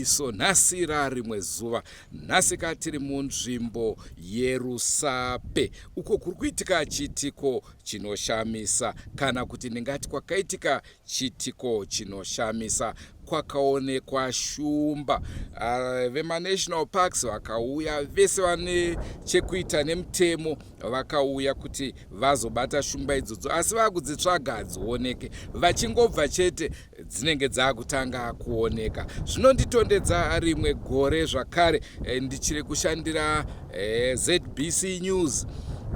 Gwinyiso nhasi rarimwe zuva. Nhasi ka tiri munzvimbo yeRusape uko kuri kuitika chiitiko chinoshamisa kana kuti ndingati kwakaitika chiitiko chinoshamisa kwakaonekwa shumba. VemaNational Parks vakauya vese vane chekuita nemutemo vakauya kuti vazobata shumba idzodzo asi vakudzitsvaga hadzioneke vachingobva chete dzinenge dzakutanga kuoneka zvinonditondedza rimwe gore zvakare eh, ndichiri kushandira eh, zbc news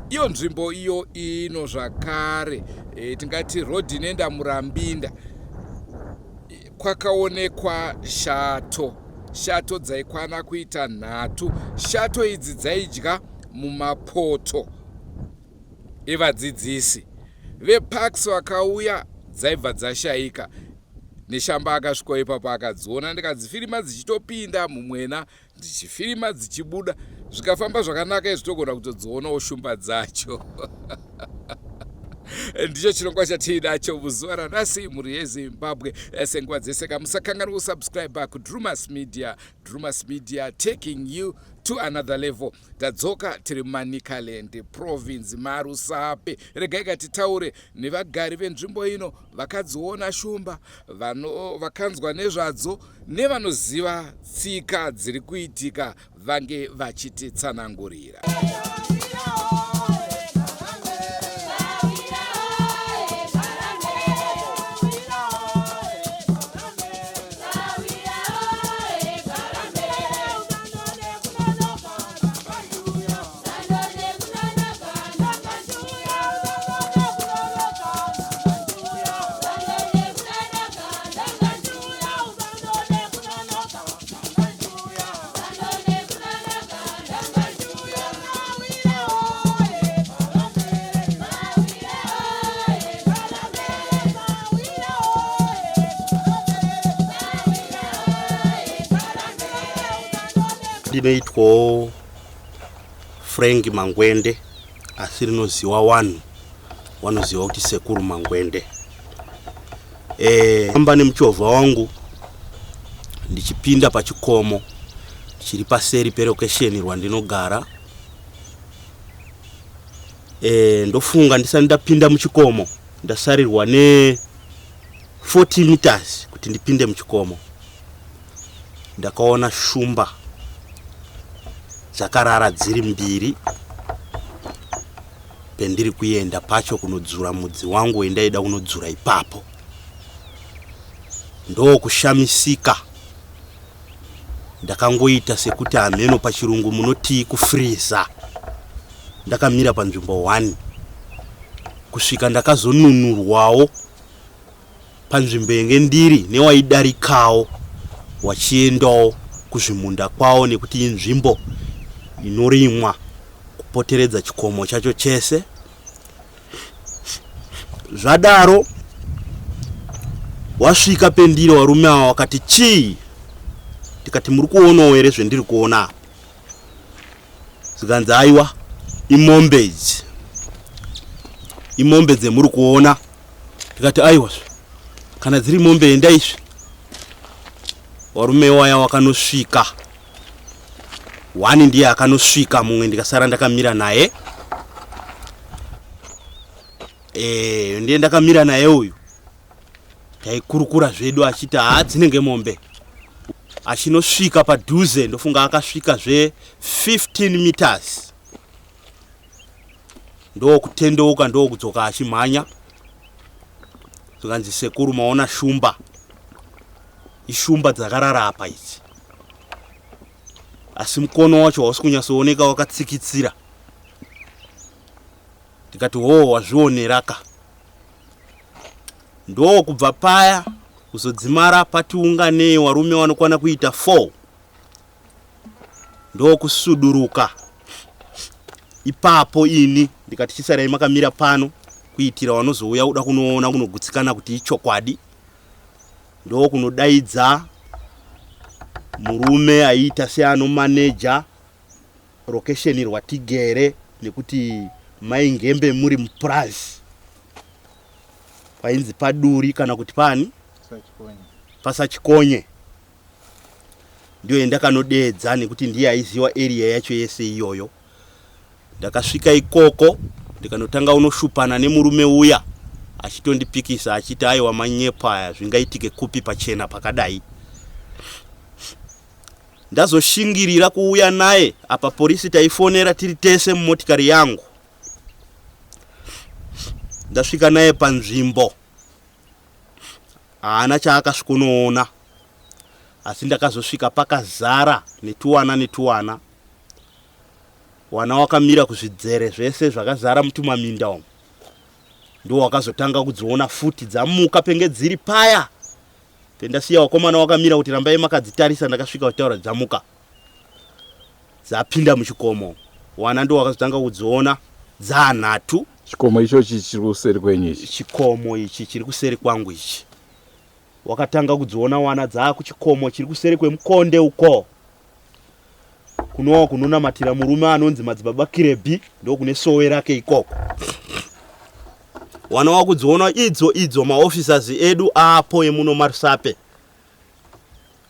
iyo nzvimbo iyo ino zvakare eh, tingati road inoenda murambinda kwakaonekwa shato shato dzaikwana kuita nhatu shato idzi dzaidya mumapoto evadzidzisi veparks vakauya dzaibva dzashaika neshamba akasvikawo ipapo akadziona ndikadzifirima dzichitopinda mumwena ndichifirima dzichibuda zvikafamba zvakanaka izvi togona kutodzionawo shumba dzacho ndicho chirongwa chatiinacho muzuva ranhasi mhuri yezimbabwe eh, senguva dzese ka musakanganwa kusubscribe kudrumas media drumas media taking you to another level Tadzoka tiri muManicaland province maRusape. Regai katitaure nevagari venzvimbo ino vakadziona shumba, vano, vakanzwa nezvadzo nevanoziva tsika dziri kuitika vange vachititsanangurira. Ndinoitwawo Frank Mangwende asi rinoziwa wanhu wanoziva kuti sekuru Mangwende. Eh, amba nemuchovha wangu ndichipinda pachikomo chiri paseri perokesheni rwandinogara. E, ndofunga ndisati ndapinda muchikomo ndasarirwa ne 40 meters kuti ndipinde muchikomo ndakaona shumba dzakarara dziri mbiri pendiri kuenda pacho kunodzura mudzi wangu wendaida kunodzura ipapo ndokushamisika ndakangoita sekuti hameno pachirungu munotii kufriza ndakamira panzvimbo 1 kusvika ndakazonunurwawo panzvimbo yenge ndiri newaidarikawo wachiendawo kuzvimunda kwawo nekuti inzvimbo inorimwa kupoteredza chikomo chacho chese zvadaro wasvika pendiri warume awa wakati chii ndikati muri kuonawo here zvendiri kuona apa zvikanzi aiwa imombe idzi imombe dzemuri kuona ndikati aiwa kana dziri mombe enda izvi warume waya wakanosvika one ndiye akanosvika mumwe ndikasara ndakamira naye e, ndiye ndakamira naye uyu taikurukura zvedu achiti haa dzinenge mombe achinosvika padhuze ndofunga akasvika zve 15 meters ndokutendeuka ndokudzoka achimhanya zvikanzi sekuru maona shumba ishumba dzakarara apa idzi asi mukono wacho hausi kunyatsooneka wakatsikitsira ndikati hoo wazvioneraka ndokubva paya kuzodzimara patiunganei warume wanokwana kuita 4 ndokusuduruka ipapo ini ndikati chisarai makamira pano kuitira wanozouya kuda kunoona kunogutsikana kuti ichokwadi ndokunodaidza murume aiita seanomaneja rokesheni rwatigere nekuti maingembe muri mupurazi painzi paduri kana kuti pani pasachikonye. Ndiyo yandakanodeedza nekuti ndiye aiziva area yacho yese iyoyo. Ndakasvika ikoko ndikanotanga unoshupana nemurume uya achitondipikisa achiti aiwa manyepo aya zvingaitike kupi pachena pakadai. Ndazoshingirira kuuya naye apa porisi taifonera tiri tese mumotikari yangu. Ndasvika naye panzvimbo haana chaakasvikonoona asi ndakazosvika pakazara netuwana netuwana wana wakamira kuzvidzere zvese zvakazara mutumaminda umu ndo wakazotanga kudziona futi dzamuka penge dziri paya pendasiya wakomana wakamira kuti rambai makadzitarisa ndakasvika kutaura dzamuka dzapinda muchikomo wana ndo wakazotanga kudziona dzaanhatu Chikomo ichochi chiri kuseri kwenyu ichi? Chikomo ichi chiri kuseri kwangu ichi. Wakatanga kudziona wana dzaakuchikomo chiri kuseri kwemukonde uko. Kunowa kunonamatira murume anonzi madzibaba Kirebhi ndokune sowe rake ikoko. Wana wakudziona idzo idzo maofficers edu apo emuno maRusape.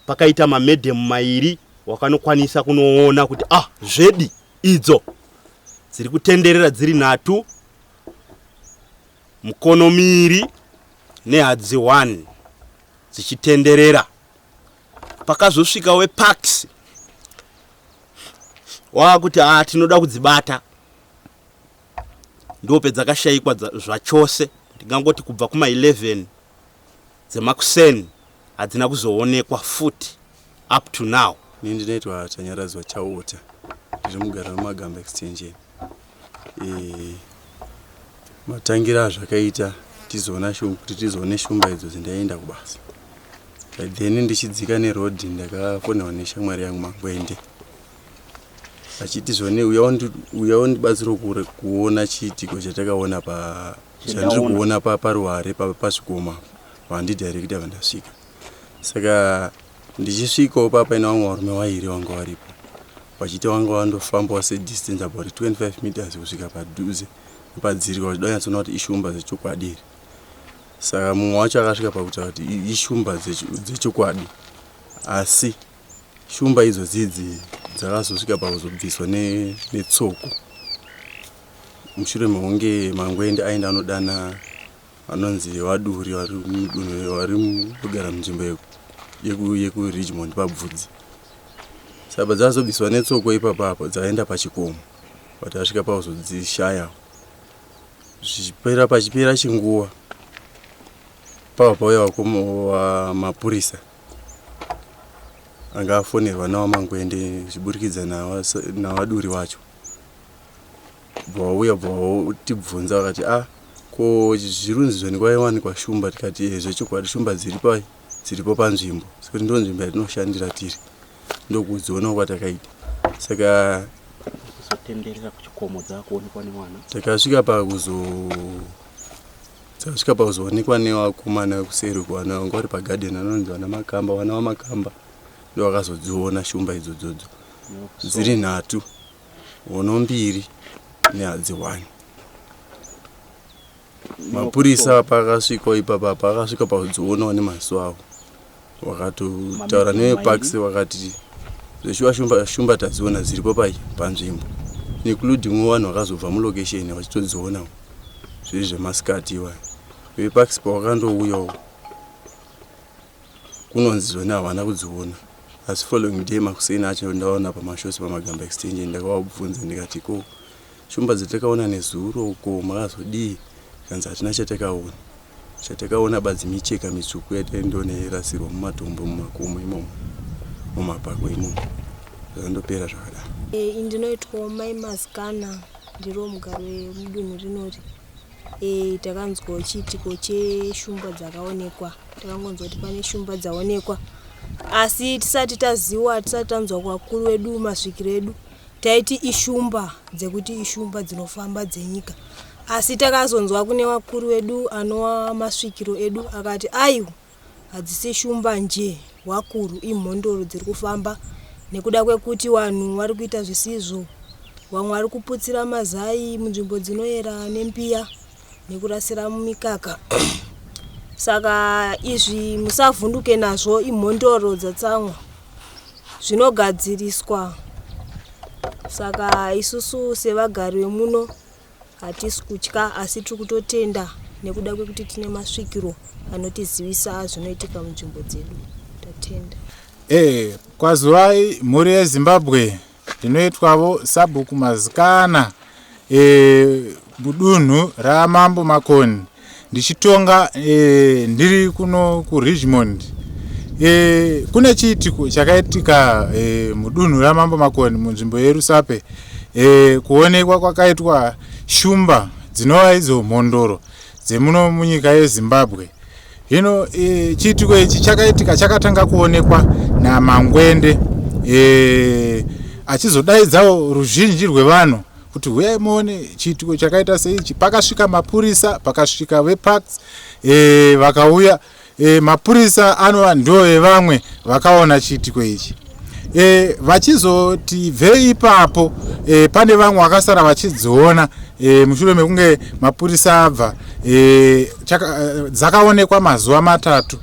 Pakaita mamedhemu mairi wakanokwanisa kunoona kuti ah zvedi idzo dziri kutenderera dziri nhatu mukono miiri nehadzi 1 dzichitenderera pakazosvika weparks wakuti ah tinoda kudzibata ndopedzakashaikwa zvachose ndingangoti kubva kuma 11 dzemakuseni hadzina kuzoonekwa futi up to now. Ini ndinoitwa Tanyaradzwa Chauta, ndiri mugari weMagamba Extension. E, matangira azvakaita tizoona kuti tizoone shumba idzo dzindaenda kubasa. By then ndichidzika neroad ndakafonerwa neshamwari yangu Mangwende achiti zvone uya undibatsire kuona chiitiko chatakaona pa chandiri kuona paruware pazvikoma vandidirecta vandasvika saka ndichisvikawo pa paine vamwe varume vairi vanga varipo vachiti vanga vandofambawo sedistance about 25 meters kusvika padhuze nepadziri vachida kunyatsoona kuti ishumba dzechokwadi here saka mumwe wacho akasvika pakutaura kuti ishumba dzechokwadi asi shumba idzodzidzi dzakazosvika pakuzobviswa netsoko mushure mekunge Mangwende aenda anodana vanonzi vaduri vari mudunhu vari kugara munzvimbo yekuRidgemont pabvudzi saka dzazobviswa netsoko ipapo apo dzaenda pachikomo but asvika pakuzodzishaya zvichipera pachipera chinguva pava pauya mapurisa anga afonerwa nawamangwende zviburikidza nawaduri wacho bva wauya bva watibvunza vakati a ah, ko zvirunzi zvoni kwaiwanikwa shumba tikati e zvechokwadi shumba dziri pai dziripo panzvimbo sekuti ndo nzvimbo yatinoshandira tiri ndokudzionawo kwatakaita saka kuzotenderera kuchikomo dzakuonekwa nemwana takasvika pakuzo dzakasvika pakuzoonekwa nevakomana vekuseri uko vana vanga vari pagadheni vanonzi vana makamba vana vamakamba ndovakazodziona shumba idzodzodzo dziri nhatu hono mbiri nehadzi one mapurisa paakasvikawo ipapa paakasvika pakudzionawo nemaziso avo wakatotaura neveparks vakati zveshuwa shumba, shumba tadziona dziripo pai panzvimbo including vanhu vakazobva mulocation vachitodzionawo zviri zvemasikati iwayo veparks pawakandouyawo kunonzi zvone havana kudziona asi following day makuseni acho ndaona pamashosi pamagamba extension ndakavabvunza ndikati ko shumba dzatakaona nezuro uko makazodii kanzi hatina chatakaona chatakaona badzi micheka mitsvuku yataindoona yairasirwa mumatombo mumakomo imomo mumapako imomo zvakandopera zvakadaro e, ndinoitwawo mai mazikana ndiro mugari wemudunhu rinori E, takanzwawo chiitiko cheshumba dzakaonekwa takangonzwa kuti pane shumba dzaonekwa asi tisati taziwa tisati tanzwa kuvakuru vedu masvikiro edu taiti ishumba dzekuti ishumba dzinofamba dzenyika asi takazonzwa kune vakuru vedu anova masvikiro edu akati aiwa Hadzisi shumba nje wakuru imhondoro dziri kufamba nekuda kwekuti vanhu vari kuita zvisizvo. Vamwe vari kuputsira mazai munzvimbo dzinoyera nembiya nekurasira mumikaka. Saka izvi musavhunduke nazvo imhondoro dzatsamwa. zvinogadziriswa. Saka isusu sevagari vemuno hatisi kutya asi tiri kutotenda nekuda kwekuti tine masvikiro anotizivisa zvinoitika munzvimbo dzedu. Tatenda. Eh, kwazuvai mhuri yeZimbabwe. Ndinoitwavo Sabhuku Mazikana e, mudunhu raMambo Makoni ndichitonga e, ndiri kuno kuRichmond. E, kune chiitiko chakaitika e, mudunhu raMambo Makoni munzvimbo yeRusape e, kuonekwa kwakaitwa shumba dzinova idzo mhondoro dzemuno munyika yeZimbabwe. Hino e, chiitiko ichi chakaitika chakatanga kuonekwa naMangwende e, achizodaidzawo ruzhinji rwevanhu kuti huyai muone chiitiko chakaita seichi. Pakasvika mapurisa, pakasvika veparks e, vakauya e, mapurisa anova ndiwo vevamwe vakaona chiitiko ichi e, vachizoti bvei ipapo e, pane vamwe vakasara vachidziona e, mushure mekunge mapurisa abva e, dzakaonekwa mazuva matatu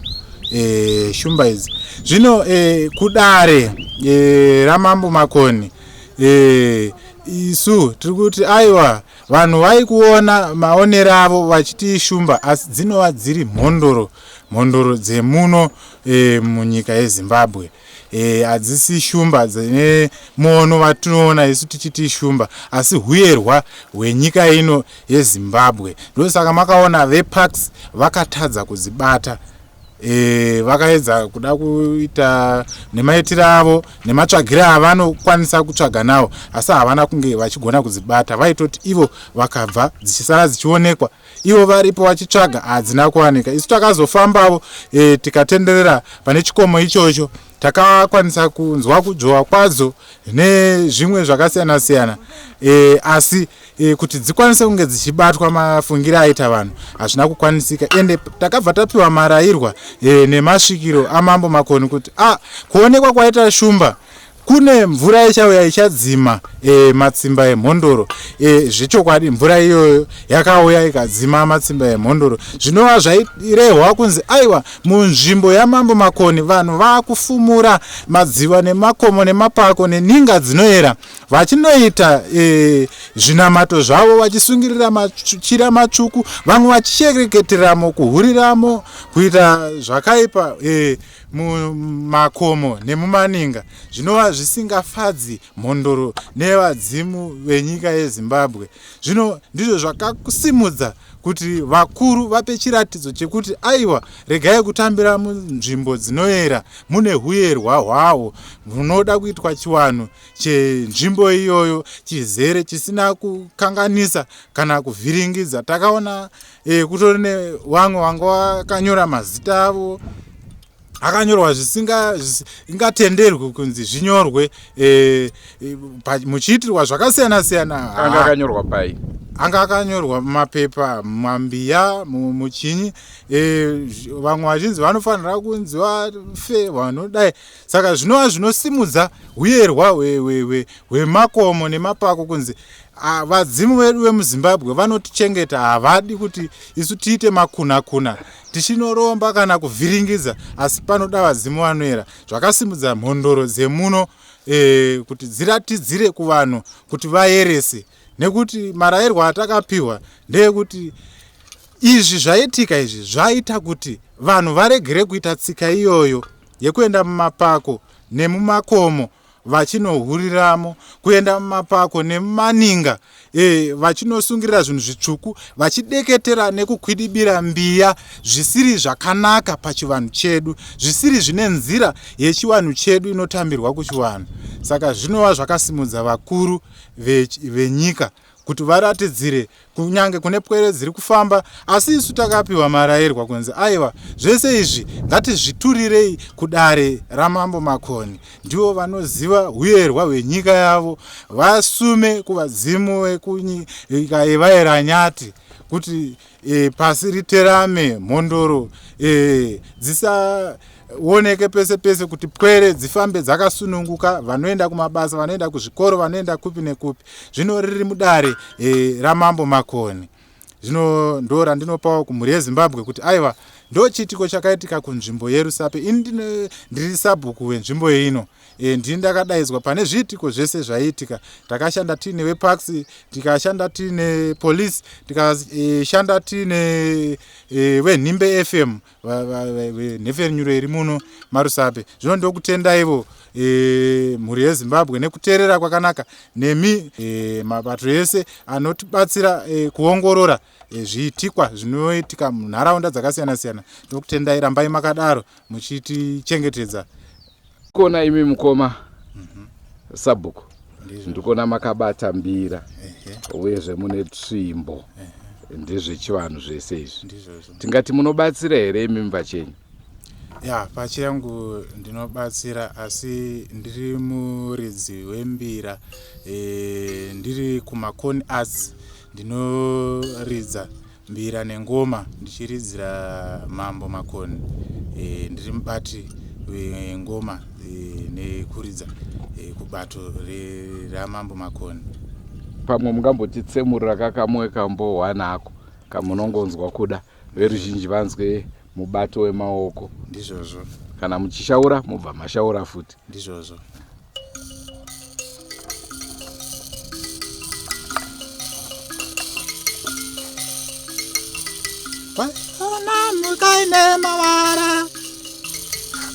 e, shumba idzi zvino e, kudare e, ramambo Makoni e, isu tiri kuti aiwa vanhu vaikuona maonero avo vachiti shumba asi dzinova dziri mhondoro mhondoro dzemuno e, munyika yeZimbabwe hadzisi e, shumba dzine muono vatinoona isu tichiti shumba asi huyerwa hwenyika ino yeZimbabwe ndosaka makaona veparks vakatadza kudzibata e, vakaedza kuda kuita nemaitiro avo nematsvagiro avanokwanisa kutsvaga nawo asi havana kunge vachigona kudzibata vaitoti ivo vakabva dzichisara dzichionekwa ivo varipo vachitsvaga hadzina kuwanika isu takazofambavo e, tikatenderera pane chikomo ichocho takakwanisa kunzwa kudzvowa kwadzo nezvimwe zvakasiyana siyana e, asi e, kuti dzikwanise kunge dzichibatwa mafungiro aita vanhu hazvina kukwanisika ende takabva tapiwa marayirwa e, nemasvikiro amambo Makoni kuti a ah, kuonekwa kwaita shumba kune mvura ichauya ichadzima e, matsimba emhondoro e, zvechokwadi mvura iyoyo yakauya ikadzima matsimba emhondoro zvinova zvairehwa kunzi aiwa munzvimbo yamambo Makoni vanhu vaakufumura madziva nemakomo nemapako neninga dzinoera vachinoita e, zvinamato zvavo vachisungirira machira matsvuku vamwe vachishereketeramo kuhuriramo kuita zvakaipa e, mumakomo nemumaninga zvinova zvisingafadzi mhondoro nevadzimu venyika yeZimbabwe. Zvino ndizvo zvakasimudza kuti vakuru vape chiratidzo chekuti aiwa regai kutambira munzvimbo dzinoera mune huyerwa hwawo munoda kuitwa chiwanhu chenzvimbo iyoyo chizere chisina kukanganisa kana kuvhiringidza. Takaona e, kutori nevamwe vanga vakanyora mazita avo akanyorwa zvisingatenderwi kunzi zvinyorwe e, e, muchiitirwa zvakasiyana siyana. Anga akanyorwa pai? Anga akanyorwa mumapepa, mumambiya, muchinyi e, vamwe vachinzi vanofanira kunzi vafe vanodai. Saka zvinova zvinosimudza huyerwa hwemakomo nemapako kunzi vadzimu vedu vemuZimbabwe vanotichengeta, havadi kuti isu tiite makuna kuna tichinoromba kana kuvhiringidza, asi panoda vadzimu vanoera. Zvakasimudza mhondoro dzemuno e, kuti dziratidzire kuvanhu kuti vayerese, nekuti marayirwa atakapiwa ndeyekuti izvi zvaitika izvi zvaita kuti vanhu varegere kuita tsika iyoyo yekuenda mumapako nemumakomo vachinohuriramo, kuenda mumapako nemumaninga e, vachinosungirira zvinhu zvitsvuku vachideketera nekukwidibira mbiya zvisiri zvakanaka pachivanhu chedu, zvisiri zvine nzira yechivanhu chedu inotambirwa kuchivanhu. Saka zvinova zvakasimudza vakuru venyika kuti varatidzire kunyange kune pwere dziri kufamba, asi isu takapiwa marayirwa kunzi aiwa zvese izvi ngatizviturirei kudare ramambo Makoni, ndivo vanoziva huyerwa hwenyika yavo, vasume kuvadzimu vekunyika yevaeranyati kuti e, pasi riterame, mhondoro e, dzisaoneke pese pese, kuti pwere dzifambe dzakasununguka, vanoenda kumabasa, vanoenda kuzvikoro, vanoenda kupi nekupi. Zvino riri mudare e, ramambo Makoni. Zvino ndo randinopawo kumhuri yeZimbabwe kuti aiwa Ndochiitiko chakaitika kunzvimbo yeRusape. Ini ndiri sabhuku wenzvimbo ino. E, ndini ndakadaidzwa pane zviitiko zvese zvaiitika. Takashanda tiine veparks, tikashanda tiine police, tikashanda tiine e, venhimbe FM venhefenyuro iri muno maRusape. Zvino ndokutendaivo e, mhuri yeZimbabwe nekuteerera kwakanaka nemi e, mabato ese anotibatsira e, kuongorora e, zviitikwa zvinoitika munharaunda dzakasiyana siyana. Ndokutendai, rambai makadaro muchitichengetedza. Kona imi mukoma sabhuku, ndikuona makabata mbira uyezve mune tsvimbo, ndezvechivanhu zvese izvi. Tingati munobatsira here imi mupachenyu? Ya, pachiyangu ndinobatsira, asi ndiri muridzi wembira e, ndiri kuMakoni Arts, ndinoridza mbira nengoma ndichiridzira Mambo Makoni. E, ndiri mubati wengoma e, nekuridza e, kubato raMambo Makoni. Pamwe mungambotitsemurira kakamwe kambohwanako kamunongonzwa kuda veruzhinji vanzwe mubato wemaoko. Ndizvozvo. Kana muchishaura mobva mashaura futi. Ndizvozvo. Waivona mhuka ine mavara,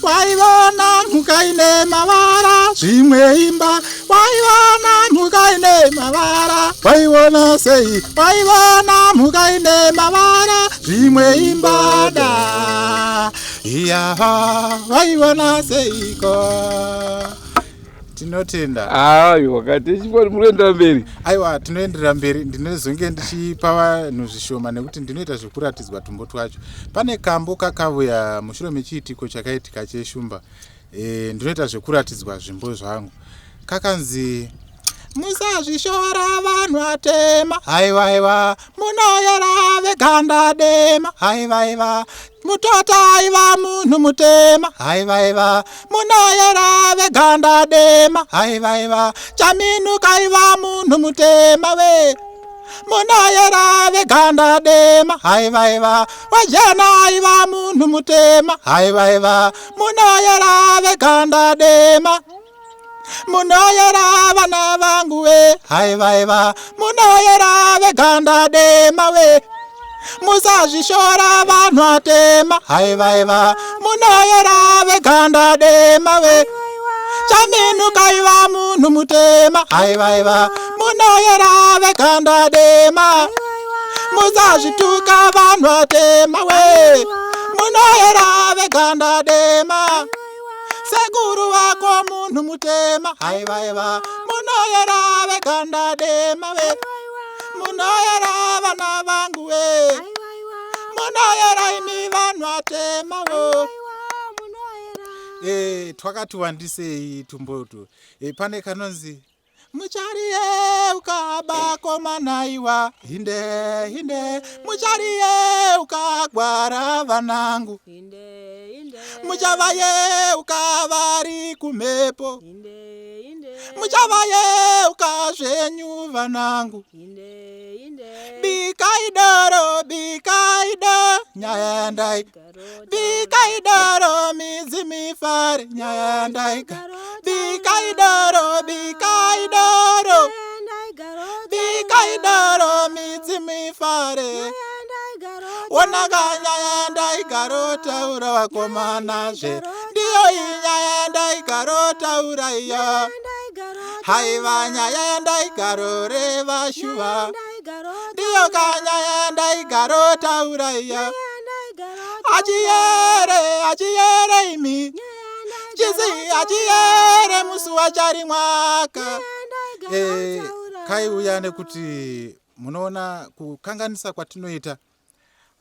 waivona mhuka ine mavara, zvimwe imba. Waivona mhuka ine mavara, waiona sei? Waivona mhuka ine mavara, zvimwe imbada iya, waiona seiko? Tinotenda. Aiwa, kati munoendera mberi. Aiwa, tinoenderera mberi. Ndinozonge ndichipa vanhu zvishoma nekuti ndinoita zvekuratidzwa tumbo twacho. Pane kambo kakavuya mushure mechiitiko chakaitika cheshumba. E, ndinoita zvekuratidzwa zvimbo zvangu. Kakanzi, musazvishora vanhu atema, haiwaiwa, munoyera veganda dema, haiwaiwa, mutota aiva munhu mutema, haivaiva, munoyera veganda dema, haivaiva, Chaminuka aiva munhu mutema we, munoyera veganda dema, haivaiva, wajena aiva munhu mutema, haivaiva, munoyera veganda dema, munoyera vana vangu we, haivaiva, munoyera veganda dema we, musazvishora vanhu atema, haivaiva, munoyera veganda dema we, Chaminuka iva munhu mutema, haivaiva, munoyera veganda dema, musazvituka vanhu atema we, munoyera veganda dema, sekuru vako munhu mutema, haivaiva, munoyera veganda dema we, munoyera vana vangu we, munoyera imi vanhu atema wo. E, twakati wandisei tumbotu. E, pane kanonzi muchariyeuka bakomanaiwa, hinde hinde, muchariyeuka gwara vanangu, muchavayeuka vari kumhepo, muchavayeuka zvenyu vanangu, bikai doro, bikai do, nyaya ndai, bikai doro, midzi mifare, nyaya ndaika, bikai doro, bikai doro, bikai doro, midzi mifare, onaka nyaya ndaigarotaura vakomanazve, ndiyo inyaya ndaigarotaura iyo, haiva nyaya ndaigaroreva shuva, ndiyo kanyaya ndaigarotaura iyo, achiyere achiyere imi chisi achiyere musi wachari mwaka. E, kaiuya nekuti munoona kukanganisa kwatinoita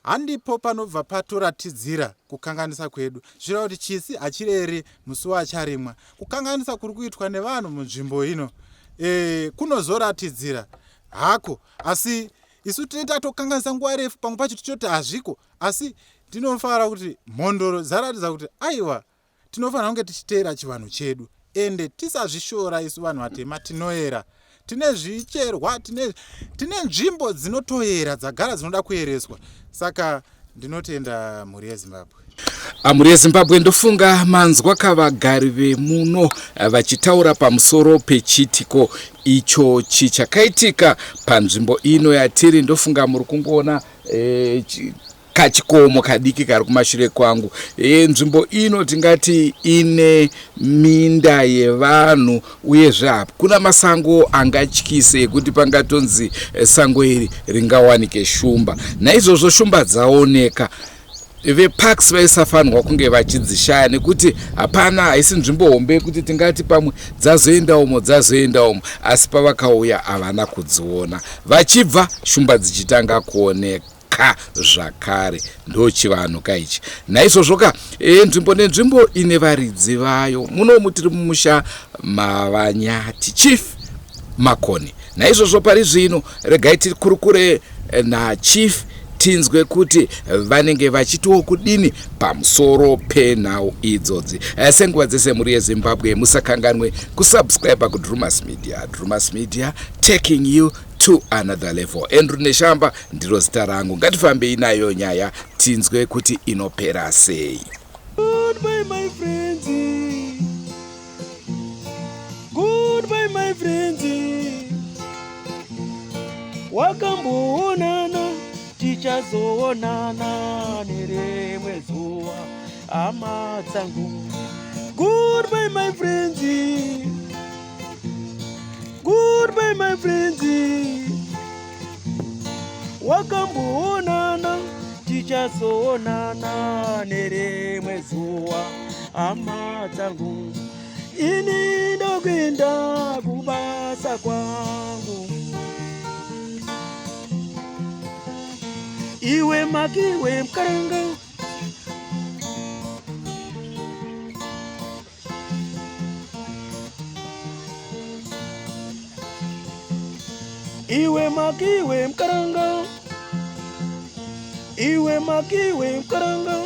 handipo panobva patoratidzira kukanganisa kwedu. Zvireva kuti chisi hachireri musi wacharimwa. Kukanganisa kuri kuitwa nevanhu munzvimbo ino e, kunozoratidzira hako, asi isu tinoita tokanganisa nguva refu, pamwe pacho tichoti hazviko, asi tinofara kuti mhondoro dzaratidza kuti aiwa, tinofanira kunge tichiteera chivanhu chedu ende tisazvishora. Isu vanhu vatema tinoera, tine zvicherwa, tine nzvimbo dzinotoyera dzagara dzinoda kuereswa. Saka Ndinotenda mhuri yeZimbabwe. Mhuri yeZimbabwe, ndofunga manzwa kavagari vemuno vachitaura pamusoro pechiitiko ichochi chakaitika panzvimbo ino yatiri. Ndofunga muri kungoona kachikomo kadiki kari kumashure kwangu. Nzvimbo ino tingati ine minda yevanhu, uyezve hakuna masango angatyise ekuti pangatonzi sango iri ringawanike shumba. Naizvozvo shumba dzaoneka, veParks vaisafanirwa kunge vachidzishaya, nekuti hapana, haisi nzvimbo hombe yekuti tingati pamwe dzazoenda umo, dzazoenda umo. Asi pavakauya havana kudziona, vachibva shumba dzichitanga kuoneka zvakare. Ndochivanhu kaichi. Naizvozvo ka, nzvimbo nenzvimbo ine varidzi vayo. Munomu tiri mumusha mavaNyati, Chief Makoni. Naizvozvo pari zvino regai tikurukure naChief, tinzwe kuti vanenge vachitiwo kudini pamusoro penhau idzodzi. Senguva dzese, mhuri yeZimbabwe, musakanganwe kusubscribe kuDrumas Media. Drumas Media, taking you to another level. Andrew Neshamba ndiro zita rangu. Ngatifambei nayo nyaya, tinzwe kuti inopera sei. Goodbye, my friends. Goodbye, my friends. Wakamboonana, tichazoonana nerimwe zuva, hama dzangu. Goodbye, my friends. Goodbye, my friends. Wakamboonana, tichazoonana nerimwe zuva, hama dzangu. Ini ndokuenda kubasa kwangu. Iwe makiwe mukaranga. Iwe makiwe mukaranga. Iwe makiwe mukaranga.